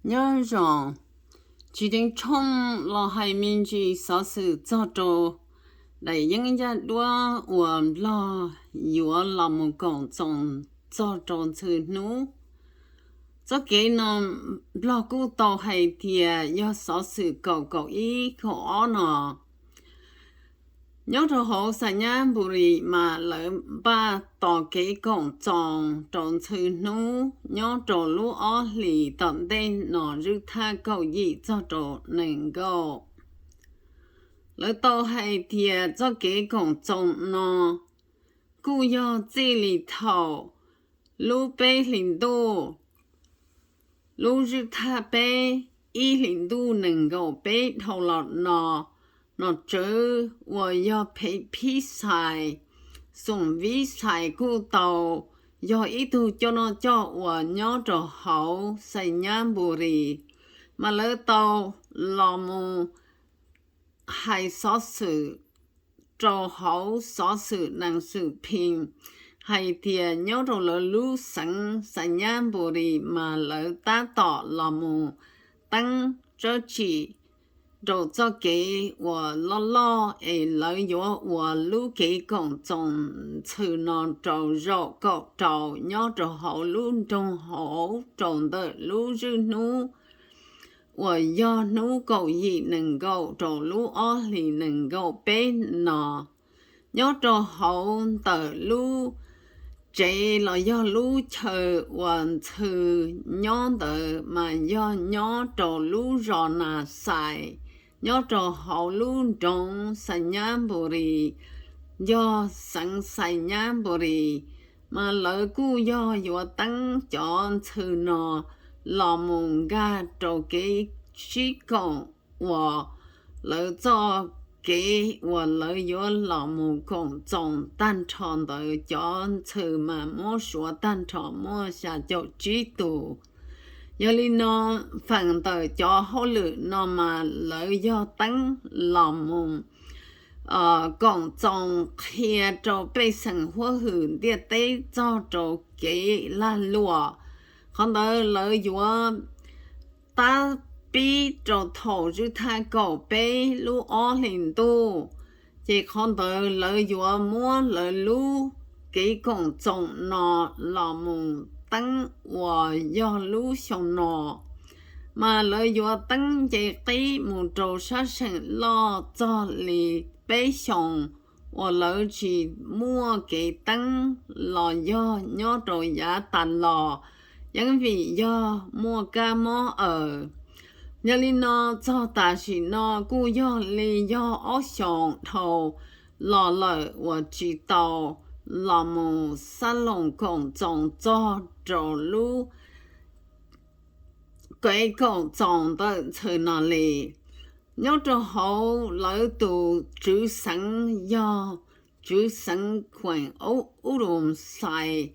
Nyob zoo, tsis teev tshooj los hais me ntsis xov xwm txog rau daim yeeb yaj duab uas Nplog yuav los mus koom txoos txog rau Ntxhw hnub. Txoj kev no Nplog kuj tau hais tias yog xov xwm kaum kaum ib kaum ob no. Nyob rau hauv Xais Nyab Npu Lis mas lawv npaj tos kev koom txoos rau Ntxhw hnub nyob rau lub ob hlis tom ntej no zwj thaj kaum yim txog rau nees nkaum. Lawv tau hais tias txoj kev koom txoos no kuj yog txij li thaum lub peb hlis ntuj, lub zwj thaj peb ib hlis ntuj nees nkaum peb dhau los no, nom tswv uas yog Phev Phib Xais, Xoom Vib Xais kuj tau yog ib tug coj noj coj ua nyob rau hauv Xais Nyab Npu Lis, mas lawv tau los mus hais xov xwm rau hauv xov xwm Nees Xwm Phis hais tias nyob rau lawv lub xeev Xais Nyab Npu Lis mas lawv tab tom los mus teeb tsawb tsim rau txoj kev uas loj loj es lawv yuav ua lub kev koom txoos Ntxhw no rau zaum kaum rau nyob rau hauv lub nroog hauv rau ntawm lub zwj hnub uas yog hnub kaum yim nees nkaum rau lub ob hlis nees nkaum peb no. Nyob rau hauv ntawm lub tsev los yog lub chaw uas Ntxhw nyob ntawd mas yog nyob rau lub zos Nas Xais, nyob rau hauv lub nroog Xais Nyab Npu Lis, yog xeev Xais Nyab Npu Lis, mas lawv kuj yog yuav teeb cov Ntxhw no los mus nkag rau kev sib koom uas lawv txoj kev uas lawv yuav los mus koom txoos tag nrho ntawd cov Ntxhw mas muab suav tag nrho muaj xya caum tsib tus. Yog li no, feem ntawm cov hauj lwm no mas lawv yog teeb los mus koom txoos qhia rau pej xeem huab hwm ntiaj teb txog rau kev lag luam. Qhov ntawd lawv yuav tab pib rau thaum zwj thaj kaum peb lub ob hlis ntuj, ces qhov ntawd lawv yuav muab lawv lub kev koom txoos no los mus teeb uas yog lub xyoo no, mas lawv yuav teeb nce qib mus rau sab seem loj txog li peb xyoos uas lawv tsis muaj kev teeb los yog nyob rau yav tas los, yeej vim yog muaj kab mob aws. Yog li no, txog tam sim no kuj yog li yog ob xyoos dhau los lawm uas tsis tau los mus xab loos koom txoos txog rau lub kev koom txoos ntawm Ntxhw no li. Nyob rau hauv lawv tus tswv xeev yog tswv xeev khueem Ub Lus Xais,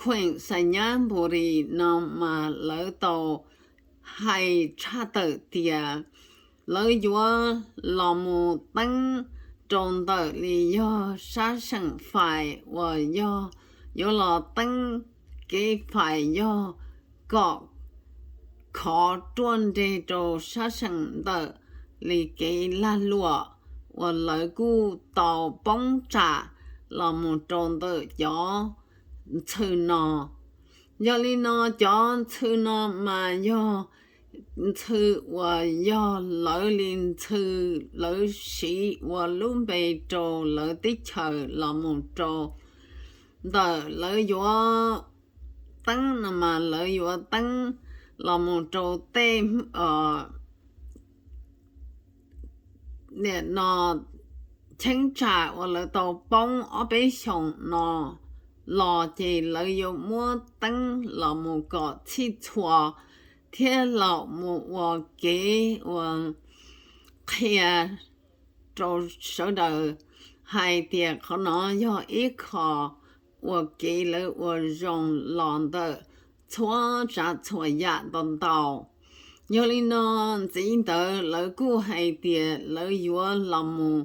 khueem Xais Nyab Npu Lis no mas lawv tau hais tshaj tawm tias lawv yuav los mus teeb rau ntawm li yog sab seem Fais uas yog yuav los teeb kev Fais yog kom khov ruaj nreg rau sab seem ntawm li kev lag luam uas lawv kuj tau poob tsam los mus rau ntawm cov Ntxhw no. Yog li no, cov Ntxhw no mas yog Ntxhw uas yog lawv li Ntxhw lawv siv ua lub npe rau lawv teb chaws los mus rau ntawm lawv yuav teeb no mas lawv yuav teeb los mus rau tej niam no cheeb tsam uas lawv tau poob ob peb xyoos no los ces lawv yuav muab teeb los mus kom txhij txhua thiab los mus ua kev ua qhia rau sawv daws hais tias qhov no yog ib qho ua kev lawv ua zoo los ntawm txhua tsav txhua yam ntau ntau. Yog li no, ntxiv ntawd lawv kuj hais tias lawv yuav los mus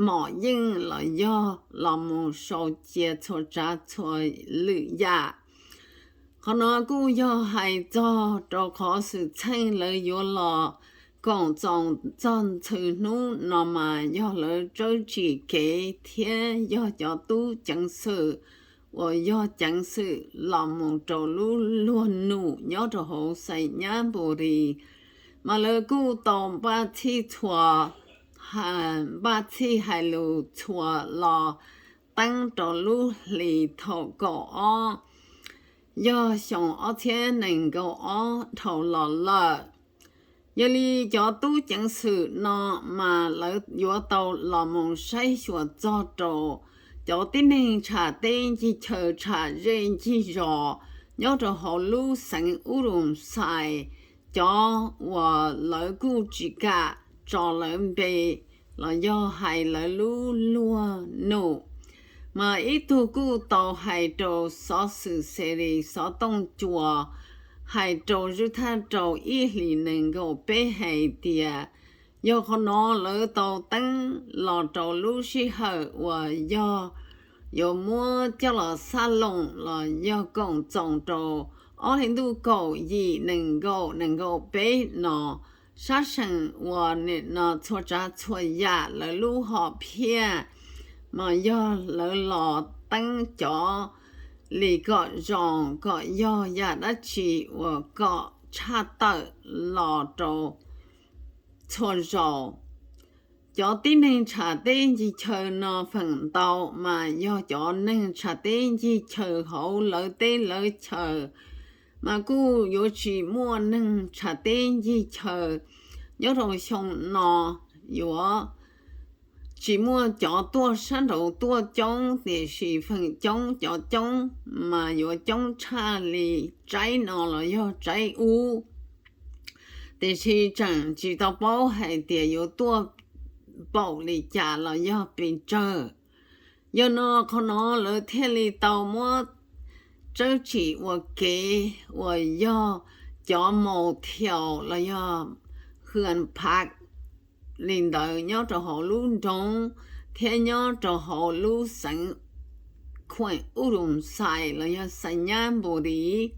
mom yeej los yog los mus sau cia txhua tsav txhua lwm yam. Qhov no kuj yog hais txog rau qhov xwm txheej lawv yuav los koom txoos txog ntxhw hnub no mas yog lawv tsawb tsim kev thiab yog cov tub ceev xwm uas yog ceev xwm los mus rau lub luag num nyob rau hauv Xais Nyab Npu Ris, mas lawv kuj tau npaj txhij txhua, npaj txhij hais lus txhua los teeb rau lub hlis thaum kaum ob, yog xyoo ob txhiab nees nkaum ob dhau los lawm. Yog li cov tub ceev xwm no mas lawv yuav tau los mus saib xyuas txog rau cov tib neeg tsham teb ncig chaw tsham zej ncig zos nyob rau hauv lub xeev Ub Dum Xais, cov uas lawv kuj tsis kam tso lawv npe los yog hais lawv lub luag num. Mas ib tug kuj tau hais rau xov xwm Xes Lis Xov Tooj Cua hais rau Zwj Thaj Rau ib hlis nees nkaum peb hais tias, yog qhov no lawv tau teeb los rau lub sij hawm uas yog yuav muab coj los xab loos los yog koom txoos rau ob hlis ntuj kaum yim nees nkaum nees nkaum peb no, sab seem uas nim no txhua tsav txhua yam lawv lub hom phiaj mas yog lawv los teeb cov li kom zoo kom yog yam dab tsi uas kom tshaj tawm los rau txhua zaus. Cov tib neeg tsham teb ncig chaw no feem ntau mas yog cov neeg tsham teb ncig chaw hauv lawv teb lawv chaw, mas kuj yuav tsis muaj neeg tsham teb ncig chaw nyob rau xyoo no yuav tsis muaj cov tuaj sab nraud tuaj coob, tiam sis feem coob cov coob mas yuav coob tshaj li tsaib no los yog tsaib ub, tiam sis tseem tsis tau paub hais tias yuav tuaj npaum li cas los yog pes tsawg. Yog no qhov no lawv thiaj li tau muab tsawb tsim ua kev uas yog cov motel los yog hwm phav li ntawd nyob rau hauv lub nroog thiab nyob rau hauv lub xeev khueem Ub Dum Xais los yog Xais Nyab Npu Ris.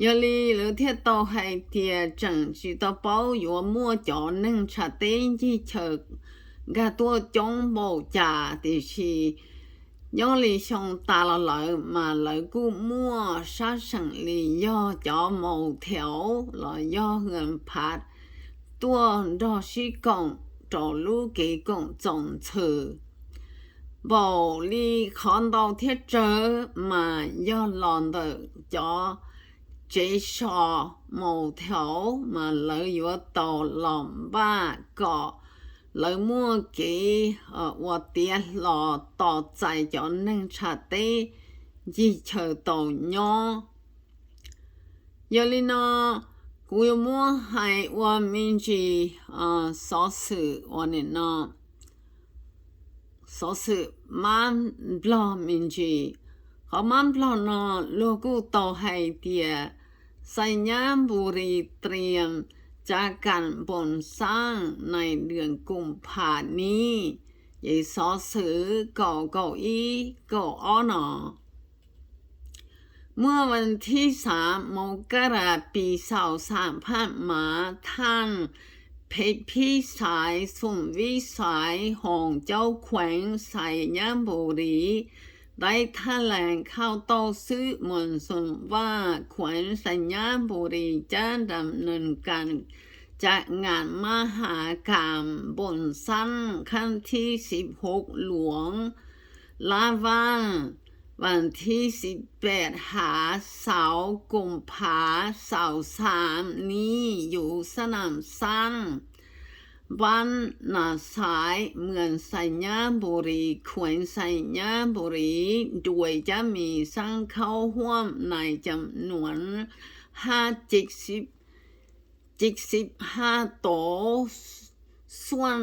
Yog li lawv thiaj tau hais tias tseem tsis tau paub yuav muaj cov neeg tsham teb ncig chaw nkag tuaj coob npaum cas, tiam sis nyob li xyoo tas los lawm mas lawv kuj muaj sab seem li yog cov motel los yog hwm phav tuaj nrog sib koom rau lub kev koom txoos ntxhw. Npaum li qhov ntau thiab tsawg mas yog los ntawm cov tsev so motel mas lawv yuav tau los npaj kom lawv muaj kev ua tiav hlo tos txais cov neeg tsham teb ncig chaw tau nyob. Yog li no kuv yuav muab hais ua me ntsis xov xwm uas nim no xov xwm mab nplog me ntsis. Qhov mab nplog no luag kuj tau hais tias Xais Nyab Npu Ris tias cav kam npoo xaab nais dwm koom pham ni, ces xov xwm kaum kaum ib kaum ob no. Muaj vas thib xav moos kab ras pis xaus xam phaj mav thaj phem phib xaiv xoom vib xaiv hoos caub khueev Xais Nyab Npu Ris, taib thaj lees khauj tauj xwb moos xoom vaj khueev Xais Nyab Npu Ris cab nram nees kas cav ngam mab has kam npoo xaab khab thib xib huv luas lab vaj, vas thib xib pem hav xauv koom phav xaus xam ni yuv xab nam xaab npab nas xaiv moos Xais Nyab Npu Ris khueev Xais Nyab Npu Ris nruas cab mis xaab khaub huam nais cam nuam hab cib xib hab tov xuam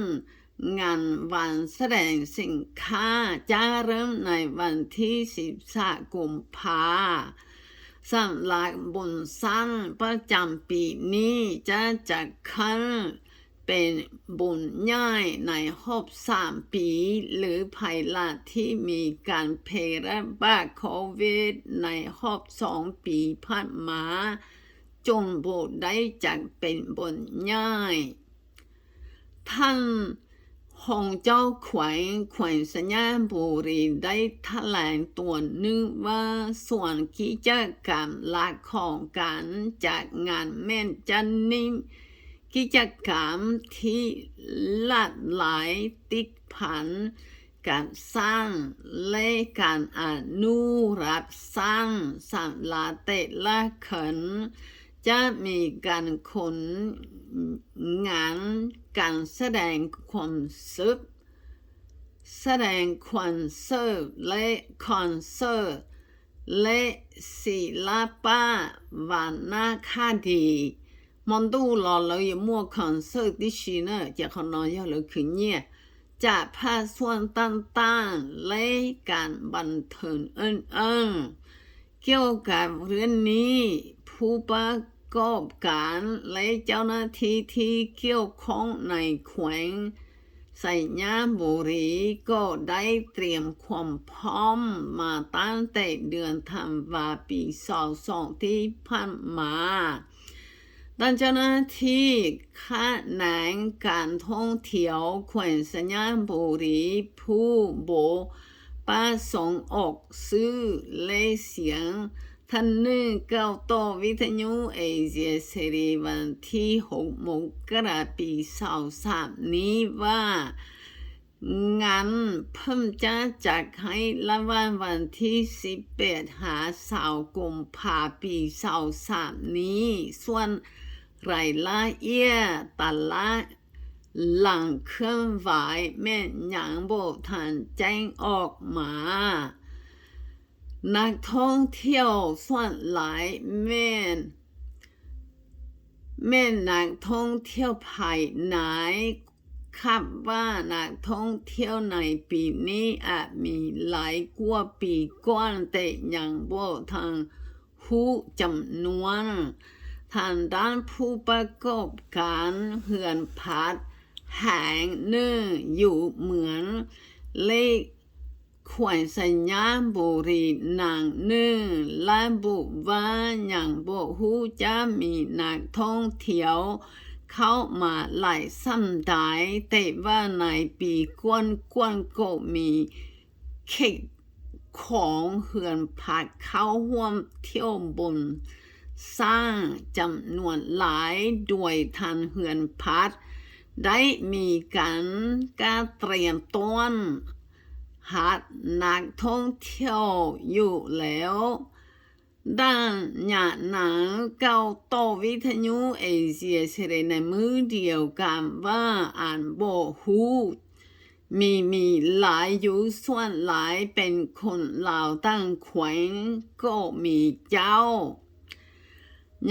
ngam vas xab dees xeem khab cab reeb nais vas thib xib xam koom phav xam lav npoo xaab pab cam pim nib cab cav kheeb เป็นบุญใหญ่ในรอบสามปี หรือภายหลังที่มีการแพร่ระบาดโควิดในรอบสองปีผ่านมา จนบ่ได้จัดเป็นบุญใหญ่ ท่านรองเจ้าแขวงแขวงไชยบุรีได้แถลงตอนหนึ่งว่า ส่วนกิจกรรมหลักของการจัดงานแม่นจันทร์นี้ กิจกรรมที่หลากหลายติดพันกับช้างและการอนุรักษ์ช้างสำหรับแต่ละเขต จะมีการคนงานการแสดงความสุข แสดงคอนเสิร์ตและคอนเสิร์ต และศิลปะวรรณคดี Hmo ntuj los lawv yuav muaj คอนเสิร์ต tib si na, ces qhov no yog lawv khwv nyiaj จากภาคส่วนต่างๆ และการบันเทิงอื่นๆ เกี่ยวกับเรื่องนี้ ผู้ประกอบการและเจ้าหน้าที่ที่เกี่ยวข้องในแขวงไชยบุรีก็ได้เตรียมความพร้อมมาตั้งแต่เดือนธันวาปีสองสองที่ผ่านมา ด้านเจ้าหน้าที่ขะแหนงการท่องเที่ยวแขวงไชยบุรี ผู้บ่ประสงค์ออกชื่อและเสียง ท่านหนึ่งกล่าวต่อวิทยุเอเชียเสรีวันที่หกมกราคมปีสองสามนี้ว่า งานเพิ่งจะจัดให้ระหว่างวันที่สิบแปดหาสามกุมภาปีสองสามนี้ ส่วนรายละเอียดแต่ละหลังเคลื่อนไหวแม่นยังบ่ทันแจ้งออกมา นักท่องเที่ยวส่วนหลายแม่น แม่นนักท่องเที่ยวภายใน คาดว่านักท่องเที่ยวในปีนี้อาจมีหลายกว่าปีก่อน แต่ยังบ่ทันรู้จำนวน ทางด้านผู้ประกอบการเฮือนพักแห่งหนึ่งอยู่เมืองเล็ก แขวงไชยบุรีนางหนึ่งระบุว่ายังบ่ฮู้จะมีนักท่องเที่ยวเข้ามาหลายส่ำใด แต่ว่าในปีก่อนๆก็มีแขกของเฮือนพักเข้าร่วมเที่ยวบนช้างจำนวนหลาย โดยทางเฮือนพักได้มีการกะเตรียมต้อน รับนักท่องเที่ยวอยู่แล้ว ด้านยายนางกล่าวต่อวิทยุเอเชียเสรีในมื้อเดียวกันว่าอันบ่ฮู้ มี มีหลายอยู่ ส่วนหลายเป็นคนลาวต่างแขวงก็มีเจ้า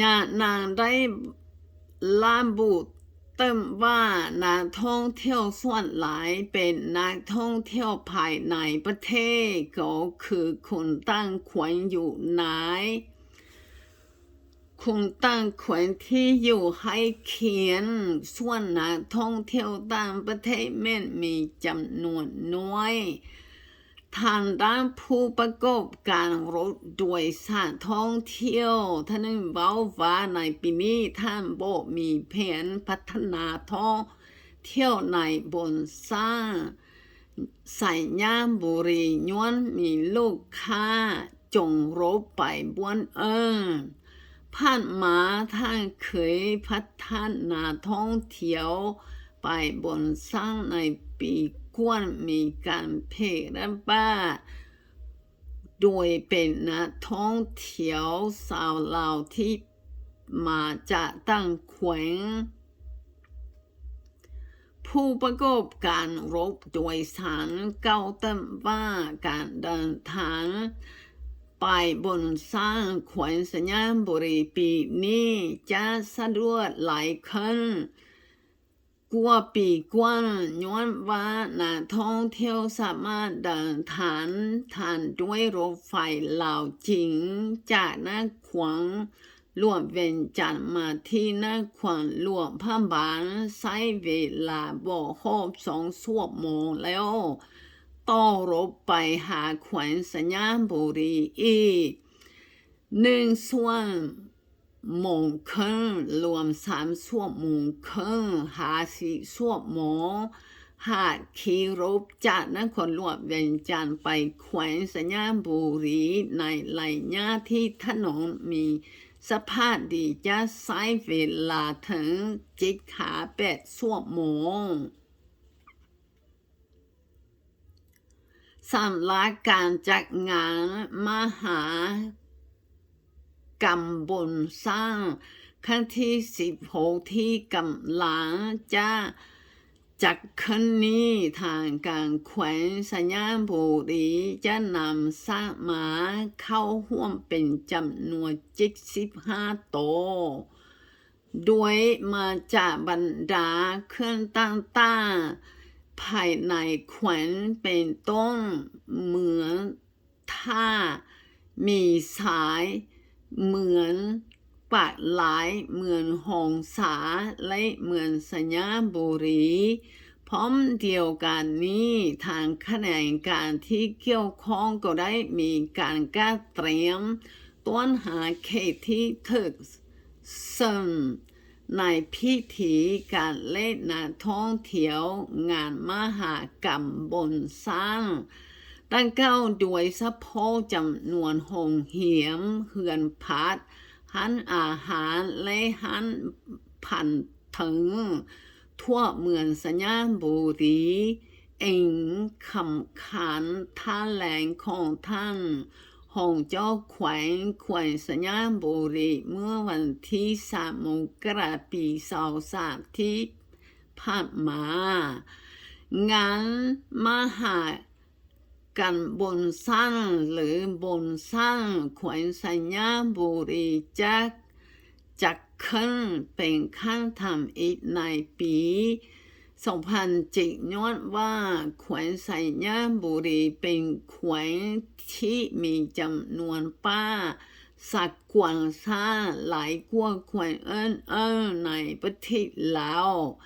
ยายนางได้ระบุเติมว่านักท่องเที่ยวส่วนหลายเป็นนักท่องเที่ยวภายในประเทศ ก็คือคนต่างแขวงอยู่ใน คนต่างแขวงที่อยู่ใกล้เคียง ส่วนนักท่องเที่ยวต่างประเทศแม่นมีจำนวนน้อย ทางด้านผู้ประกอบการรถโดยสารท่องเที่ยวท่านหนึ่งเว้าว่าในปีนี้ท่านบ่มีแผนพัฒนาท่องเที่ยวในบนช้าง ไชยบุรี ย้อนมีลูกค้าจองรถไปบ่อนอื่น ผ่านมาท่านเคยพัฒนาท่องเที่ยวไปบนช้าง ในปีก่อนมีการแพร่ระบาด โดยเป็นนักท่องเที่ยวชาวลาวที่มาจากต่างแขวง ผู้ประกอบการรถโดยสารกล่าวเติมว่าการเดินทางไปบนช้างแขวงไชยบุรีปีนี้จะสะดวกหลายขึ้นกว่าปีก่อน ย้อนว่านักท่องเที่ยวสามารถเดินทางทางด้วยรถไฟลาวจริงจากนคร luam Vees Cas mas thib nab khuam luam Phaj Npaas, Xaiv Ves Las, Npos Hoj, Xoov Xuam Moov lawm, tau rau pais Hav Khueev Xais Nyab Npus Lis ib, Neej Xuam Moov Kheeb, Luam Xav Xuam Moov Kheeb, Hav Xim Xuam Moov, Ham Khiv rau cam nab khuam luam Vees Cas pais Khueev Xais Nyab Npus Lis, Nais Lais Nyab thib thab noov Mis Xab Phaj Dis Cab Xaiv Ves Las Theev Cev Khav Pem Xuam Moov, Xam Lav Kas Cam Ngas, Mab Has Kam Npoos Xaab, Khaab Thib Xim Hauv Thib Kam Lav Cab Cav Kheeb Nib, Thav Kas Khueev Xais Nyab Npus Lis, Cab Nam Xaab Mas, Khaub Huaj Pees Cam Nuas Ceb Xib Hab Tod, Duav Mas Cam Npas Nras, Khwb Taab Taj, Phais Nais Khueev Pees Toob, Mws Thaj, Mis Xais, Mws Pam Lais, Mws Hoos Xav, Leb Mws Xais Nyab Npus Lis. Phoob Ntiaus Kas Nib, Thav Khab Nees Kas Thib Kiauj Khoob, Kaum Daib Mis Kas Kab Triam, Tuab Hav Khes Thib Thwm Xeem, Nais Phib Thiv Kas Leb Nas Thoob Thiaus, Ngas Mab Has Kam Npoos Xaab, Taab Kauj Duav Xab Phaub Cam Nuas Hoos Hiav, Hwm Phav Hab As Has, Leb Hab Phas Theev, Thuaj Mws Xais Nyab Npus Lis, Ees Kham Khas, Thab Lees Khoos Thaaj, Hoos Caub Khueev Khueev Xais Nyab Npus Lis, muab vas thib Xav Mus Kab Ras Pis Xaus Xav Thib Phaj Mas, Ngas Mab Has Kam Npoos Xaab, Lwm Npoos Xaab, Khueev Xais Nyab Npus Lis, Cab Cav Kheeb Pees Khaab Tham Ib Nais Piv, Xoom Phas Cem Nyuab Vaj, Khueev Xais Nyab Npus Lis, Pees Khueev Thib Mis Cam Nuas Pab, Xa Kuas Xaab, Lais Kuaj Khueev Ab Ab, Nais Pab Thij Lauj,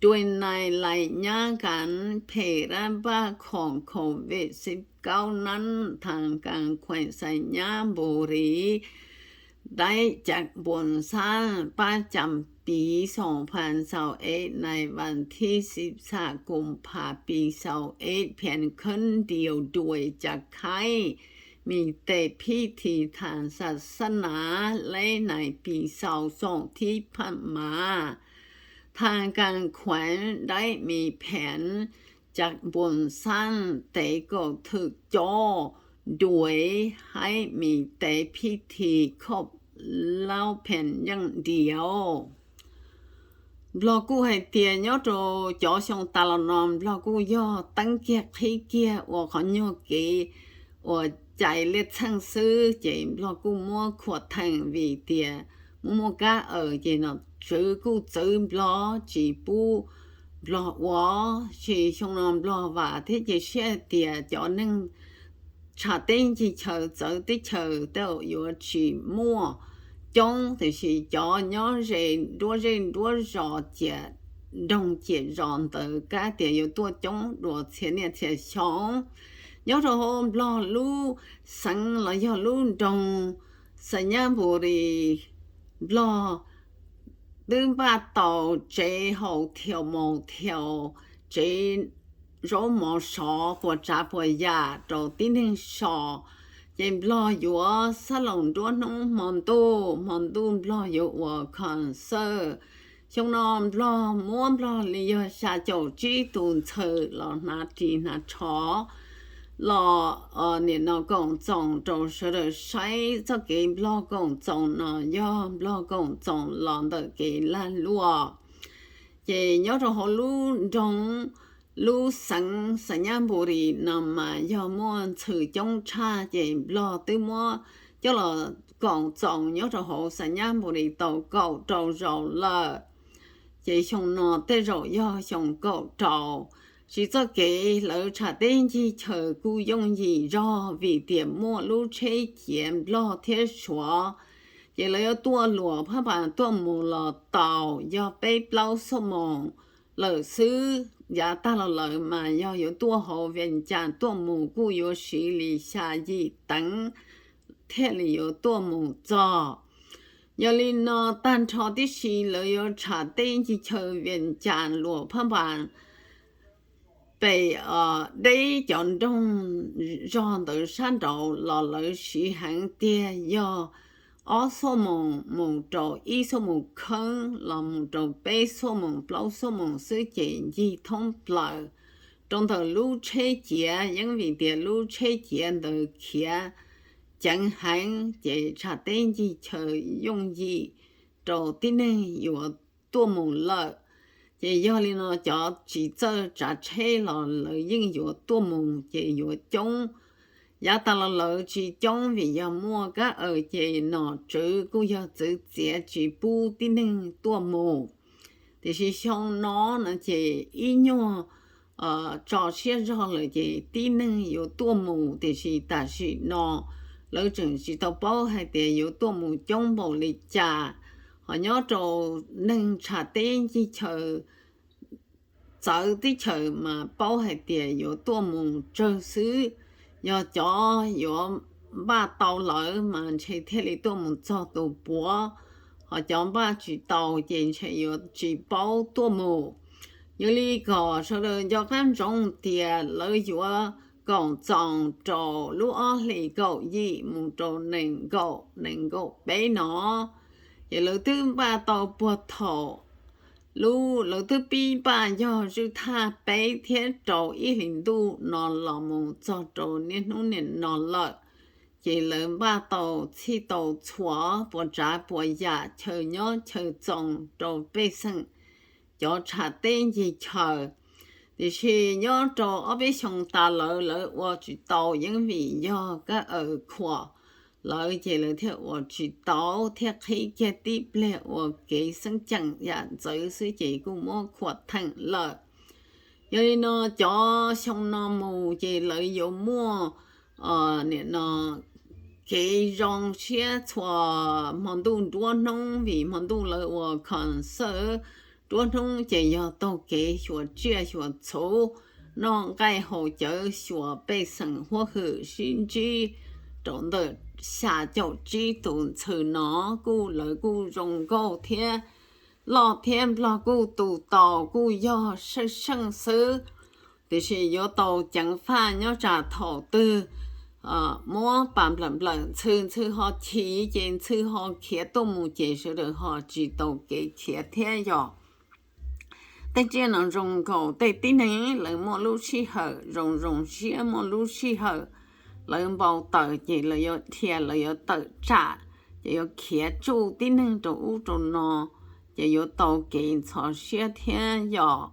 Duav Nais Lais Nyab Kas, Phem Rab Npaj Khoom Khaum Vej Xib Kaub Nab, Thav Kas Khueev Xais Nyab Npus Lis, Daib Cam Npoos Xaab, Pab Cam Piv Xoom Phas Xaus Ev, Nais vas thib Xib Xav Koos Phas Pis Xaus Ev, Phiav Kheeb Ntiaus Duav Cam Khaib, Mis Tes Phib Thim Tham Xas Xab Nas, Leb Nais Pis Xaus Xoom Thib Phaj Mas, Thav Kas Khueev Daib Mis Phem, Cam Npoos Xaab, Tev Kaum Thwm Cov Duav, Haib Mis Tes Phib Thim Khoj Laub Phem Yeej Ntiaus. Nplog kuj hais tias nyob rau cov xyoo tas los no Nplog kuj yog teeb kiag qhib kiag ua qhov nyuag kev uas cais liaj txheej xwb, ces Nplog kuj muab khuam theem vim tias muaj muaj kab aws ces nom tswv kuj txwv Nplog tsis pub Nplog ua. Ces xyoo no Nplog vam thiab cia siab tias cov neeg tshav teb ncig chaw txawv teb chaws tej zaum yuav tsis muaj coob, tiam sis cov nyob ze nruab zej nruab zos ciam nroog ciam zos ntawd kab tias yuav tuaj coob dua txhia niaj txhia xyoo. Nyob rau hauv Nplog lub xeev los yog lub nroog Xais Nyab Npus Lis, Nplog twb npaj tau tsev haus thiaus maus thiaus, tsev zaub mov sov puas tsav puas yam rau tib neeg so. Ces Nplog yuav xab loos nruab hnub hmo ntuj, hmo ntuj Nplog yuav ua concert. Xyoo no Nplog muab Nplog li yog xya caum tsib tus ntxhw los hnav ris hnav tsho los nim no koom txoos rau sawv daws saib txoj kev Nplog koom txoos no yog Nplog koom txoos los ntawm kev lag luam. Ces nyob rau hauv lub nroog, lub xeev Xais Nyab Npus Lis no mas yog muaj ntxhw coob tshaj, ces Nplog twb muab coj los koom txoos nyob rau hauv Xais Nyab Npus Lis tau kaum rau zaus lawm. Ces xyoo no tej zaum yog xyoo kaum rau. Tsis txoj kev lawv tshav teb ncig chaw kuj yooj yim zog vim tias muaj lub tsheb ciav Nplog thiab Suav Ces lawv yuav tuaj luam phab npas tuaj mus los tau yog peb plaub xuab moos lawm xwb. Yav tag los lawm mas yog yuav tuaj hauv Vias Cas tuaj mus kuj yuav siv li xya yim teev thiaj li yuav tuaj mus txog. Yog li no tag nrho tib si lawv yuav tsham teb ncig chaw Vias Cas luam phab npas pem deb cov nroog zog ntawd sab nraud los lawv siv heev tiag yog ob xuab moos mus rau ib xuab moos kheeb los mus rau peb xuab moos plaub xuab moos xwb ces ncig thoob plaws rau ntawm lub tsheb ciav, yeej vim tias lub tsheb ciav ntawd khiav ceev heev ces tsham teb ncig chaw yooj yim rau tib neeg yuav tuaj mus lawm. Ces yog li no cov tsis txawj tsav tsheb los lawv yeej yuav tuaj mus ces yuav coob. Yav tas los lawv tsis coob vim yog muaj kab aws ces nom tswv kuj yog txwv txiav tsis pub tib neeg tuaj mus. Tiam sis xyoo no no ces ib nyuag tso siab zog lawm ces tib neeg yuav tuaj mus, tiam sis tam sim no lawv tseem tsis tau paub hais tias yuav tuaj mus coob npaum li cas. Ho nyob rau neeg tsham teb ncig chaw txawv teb chaws mas paub hais tias yuav tuaj mus tsawg xwb. Yog cov yuav npaj tau lawm mas ntshe thiaj li tuaj mus txog tus puav, ho cov npaj tsis tau ces ntshe yuav tsis paub tuaj mus. Yog li kom sawv daws nco qab ntsoov tias lawv yuav koom txoos rau lub ob hlis kaum yim mus rau nees nkaum, nees nkaum peb no, ces lawv twb npaj tau puag thaum lub, lawv twb pib npaj yog zwj thaj peb thiab rau ib hlis ntuj no los mus txog rau niaj hnub niam no lawm. Ces lawv npaj tau txhij tau txhua puas tsav puas yam chaw nyob chaw txoos rau pej xeem cov tsham teb ncig chaw. Tiam sis nyob rau ob peb xyoo tas lawm lawv ua tsis tau, yeej vim yog kab aws khuam lawv ces lawv thiaj ua tsis tau thiab qhib kiag tib pliag ua kev xeeb ceem yam ntxawv xwb ces kuj muab khuam theem lawm. Yog li no cov xyoo no mus ces lawv yuav muaj nim no kev zoo siab txhua hmo ntuj nruab hnub, vim hmo ntuj lawv ua concert nruab hnub ces yog taug kev xyuas tsiaj xyuas txhu, noj nqaij haus cawv xyuas pej xeem huab hwm sib ntsib rau ntawm xya caum tsib tus ntxhw no. Kuj lawv kuj zoo nkauj thiab, loj thiab nplog kuj tu tau kuj yog seej seej xwb. Tiam sis yuav tau ceev faj nyob tsam thaum twg muab pas nplawm nplawm ntxhw, ntxhw ho chim ces ntxhw ho khiav tuaj mus ces sawv daws ho tsis tau kev khiav thiab yog. Tej tsiaj no zoo nkaus tej tib neeg lawv muaj lub sij hawm zoo zoo siab, muaj lub sij hawm lawv npau taws ces lawv yuav dhia, lawv yuav tawm tsam, ces yuav khiav tsuj tib neeg rau ub rau no, ces yuav tau kev ntxhov siab thiab yog.